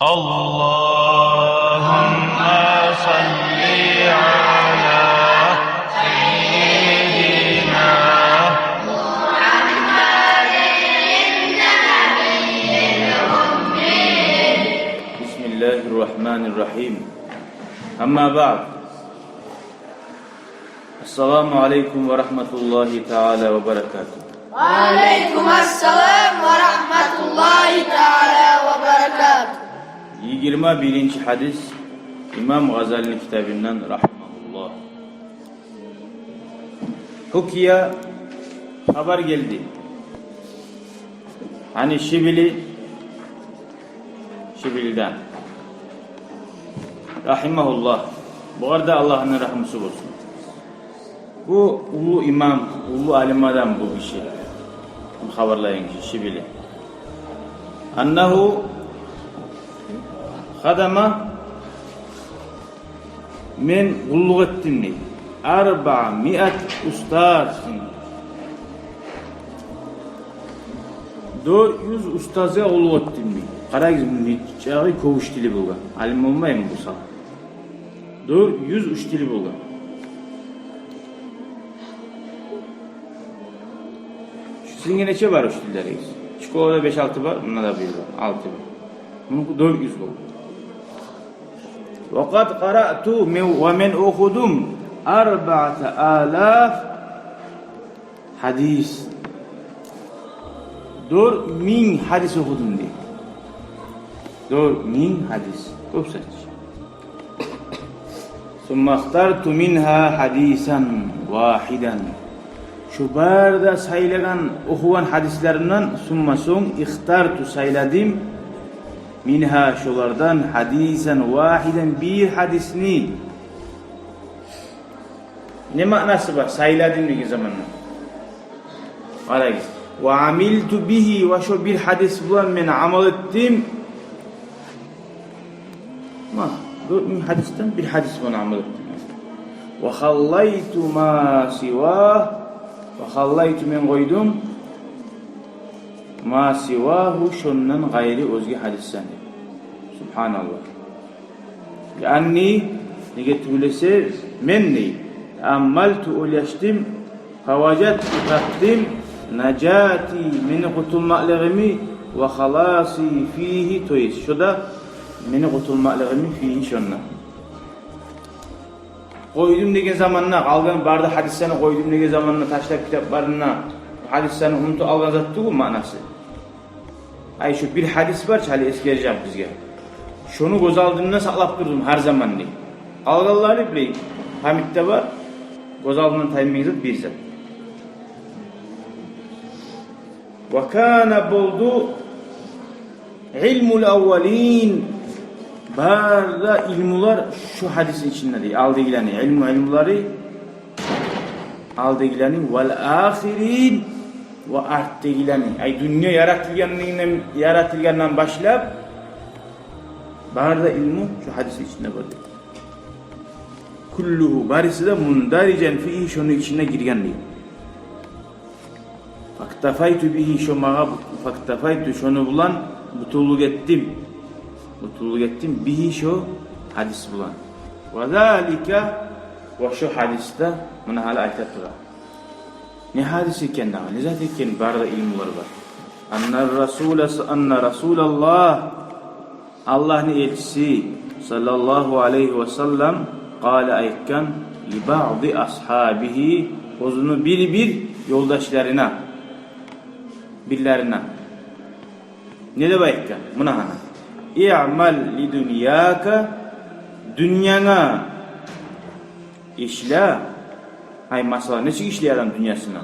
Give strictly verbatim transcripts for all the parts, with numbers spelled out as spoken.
اللهم صل على سيدنا محمد النبي الأمي. بسم الله الرحمن الرحيم. أما بعد. السلام عليكم ورحمة الله تعالى وبركاته. وعليكم السلام ورحمة الله تعالى وبركاته. Йигирма биринчи гьадис, имам Гъазалини китабындан, рагьимагьуллагь. Гьукия, хабар гелди. Ани Шибили, Шибилиден, рагьимагьуллагь. Бугъар да Аллагьны рагьмусу болсун. Бу уллу имам, уллу алим адам бу гиши. Бу хабарлайгъан гиши Шибили. أنه خدم, мен къуллукъ этдим дей. أربعمائة أستاذ. Дёрт юз устазгъа къуллукъ этдим дей. Къарагъыз, муну нечакъы кёп учитель болгъан. Алим болмаймы бу сагьат? Дёрт юз учитель болгъан. Шу сизинге нече бар учительлеригиз? Школада беш-алты бар, мунда да бир бар, алты бар. Муну дёрт юз болгъан. وقد قرأت, мен, ва мен охудум, أربعة آلاف حديث. Дёрт минг гьадис охудум дей. Дёрт минг гьадис. Кёп зат чы. ثم اخترت منها حديثا واحدا. Шу бары да сайлагъан, охугъан гьадислеримден, ثم, сонг, اخترت, сайладым, منها, шолардан, حديثا واحدا, бир гьадисни. Не маънасы бар сайладым деген заманда? Къарагъыз. وعملت به, ва шо бир гьадис булан мен амал этдим. Ма, дёрт минг гьадисден бир гьадис булан амал этдим. وخليت ما سواه, وخليت, мен къойдум, ما سواه, шондан къайры оьзге гьадислени. Субгьаналлагь. لأني, неге тюгюл эсе, мен дей, تأملت, ойлашдым, فوجدت, тапдым, نجاتي, мени къутулмакълыгъымны, وخلاصي فيه, то есть, шо да мени къутулмакълыгъымны, فيه, шонда. Къойдум деген заманда, къалгъан бары да гьадислени къойдум деген заманда, ташлап китапларын, гьадислени унутуп алгъан зат тюгюл маънасы. Ай, шу бир гьадис бар чы, гьали эсгережек бизге. Шону гёз алдымда сакълап турдум гьар заман дей. Къалгъанлары билей, памятьде бар, гёз алдындан таймайгъан зат бир зат. وكان, болду, علم الأولين, бары да илмулар шу гьадисни ичинде дей. Алдагъыланы илму, илмулары, алдагъыланы, والآخرين, ва артдагъыланы. Ай, дюнья яратылгъандан, яратылгъандан башлап, бары да илму шу гьадисни ичинде бар дей. كله, барысы да, مندرجا فيه, шону ичине гирген дей. فاكتفيت به, шо магъа, فاكتفيت, шону булан бютюнлюк этдим. Бютюнлюк этдим, به, шо гьадис булан. وذلك, ва шо гьадисде, муна гьали айта тура. Не гьадис экен дагъы, не зат экен, бары да илмулар бар. أن الرسول, أن رسول الله, Аллагьны элчиси, саллаллагьу алайгьи ва саллам, قال, айтгъан, لبعض أصحابه, оьзюню бир-бир ёлдашларына, бирлерине. Не деп айтгъан? Муна гьана. اعمل لدنياك, дюньянга ишле. Ай, масала, нечик ишлей адам дюньясына?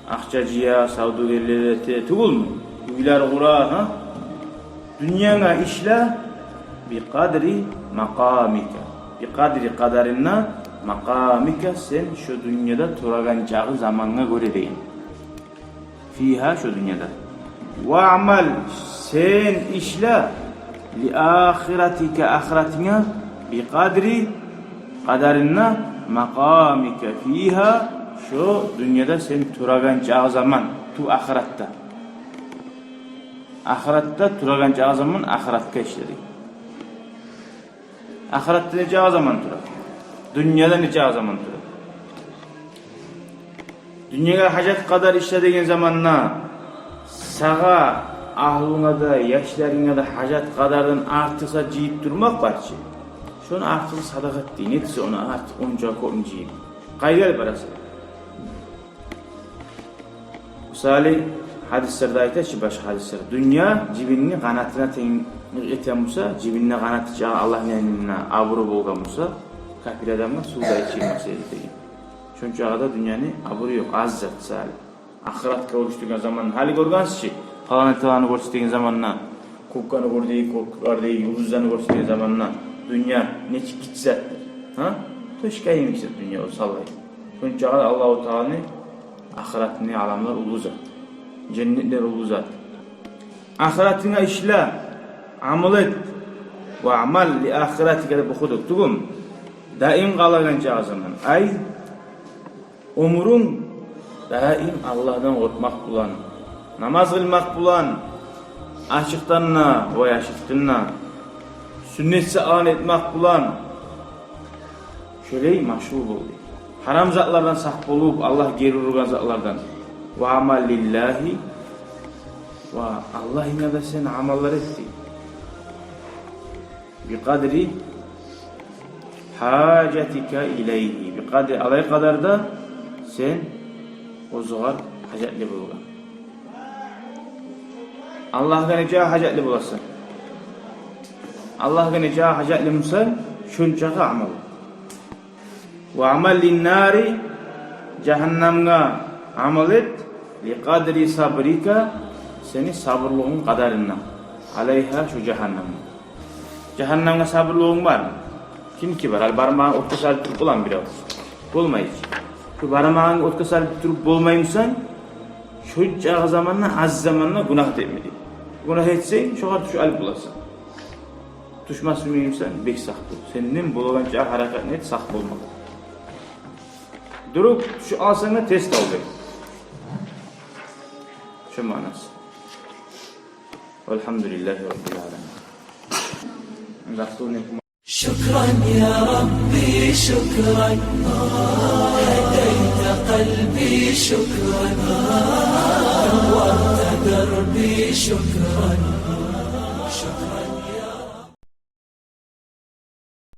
Акъча жыя, савдюгерлик эте, тюгюлмю? Уьйлер къура, гьа? Дюньянга ишле, بقدر مقامك. بقدر, къадарына, مقامك, сен шо дюньяда турагъан чагъы замангъа гёре деген. فيها, шо дюньяда. واعمل, сен ишле, لآخرتك, ахыратынга, بقدر, къадарына, مقامك فيها, шо дюньяда сен турагъан чагъы заман, ту ахыратда. Ахыратда турагъан чагъы заман ахыратгъа ишле деген. Ахыратда нечакъы заман тура? Дюньяда нечакъы заман тура? Дюньягъа гьажат къадар ишле деген заманда, сагъа, агьлюнге де, яшларынга да гьажат къадардан артыкъ зат жыйып турмакъ бар чы. Шону артыгъын садагъа эт дей. Нетсе ону артыкъ, онча кёпню жыйып, къайда алып барасан? Мисали, гьадислерде айта чы, башгъа гьадислер: дюнья жибинни къанатына тенг эте буса, жибинни къанаты чакъы Аллагьны янында абуру болгъан буса, капир адамгъа сув да ичирмес эди деген. Шончакъы да дюньяны абуру ёкъ, аз зат сали. Ахыратгъа гёрсетеген заман, гьали гёргенсиз чи, планеталаны гёрсетеген заманда, кёкню гёрдюк, кёклерни, юлдузланы гёрсетеген заманда, дюнья нечик гиччи затдыр, гьа? Точка йимик зат дюнья, о савлай. Шончакъы да Аллагьу Тааланы ахыратны аламлар уллу зат, женнетлер уллу зат. Ахыратынга ишле, амал эт. «Ва амал ли ахыратика» деп охудукъ тюгюлмю? Даим къалагъан чакъы заман. Ай, оьмюрюнг даим Аллагьдан къоркъмакъ булан, намаз къылмакъ булан, ачыкъдан да ва яшыртгъын да, сюннет затланы этмакъ булан, шолай машгъул бол дей. Гьарам затлардан сакъ болуп, Аллагь гери ургъан затлардан. «Ва амал лиллагьи», ва Аллагьынга да сен амаллар эт дей. «Би къадри гьажатика илайгьи», би къадри, алай къадарда сен оьзюгер гьажатлы болгъан. Аллагьгъа нечакъы гьажатлы боласан, Аллагьгъа нечакъы гьажатлы бусанг, шончакъы амал. «Ва амал линнари», жагьаннамгъа амал эт, «ли къадри сабрика», сени сабурлугъунг къадарында, «алайгьа», шу жагьаннамгъа. Жагьаннамгъа сабурлугъунг бармы? Кимки бар? Гьали бармагъынг отгъа салып туруп боламы бирев? Болмай чы. Шу бармагъынг отгъа салып туруп болмай бусанг, шончакъы заманда, аз заманда гюнагь этме дей. Гюнагь этсенг, шогъар тюшюп алып боласан. Тюшмес йимик бусанг, бек сакъ бол. Сенден болагъанча гьаракат эт сакъ болмагъа. Дуру тюшюп алсанг да, тез тавба эт. Шу маънасы. Валгьамдулиллагьи раббил аламин. Рахматуллагьи. شكرا يا ربي، شكرا. هديت قلبي، شكرا. نورت دربي، شكرا. شكرا.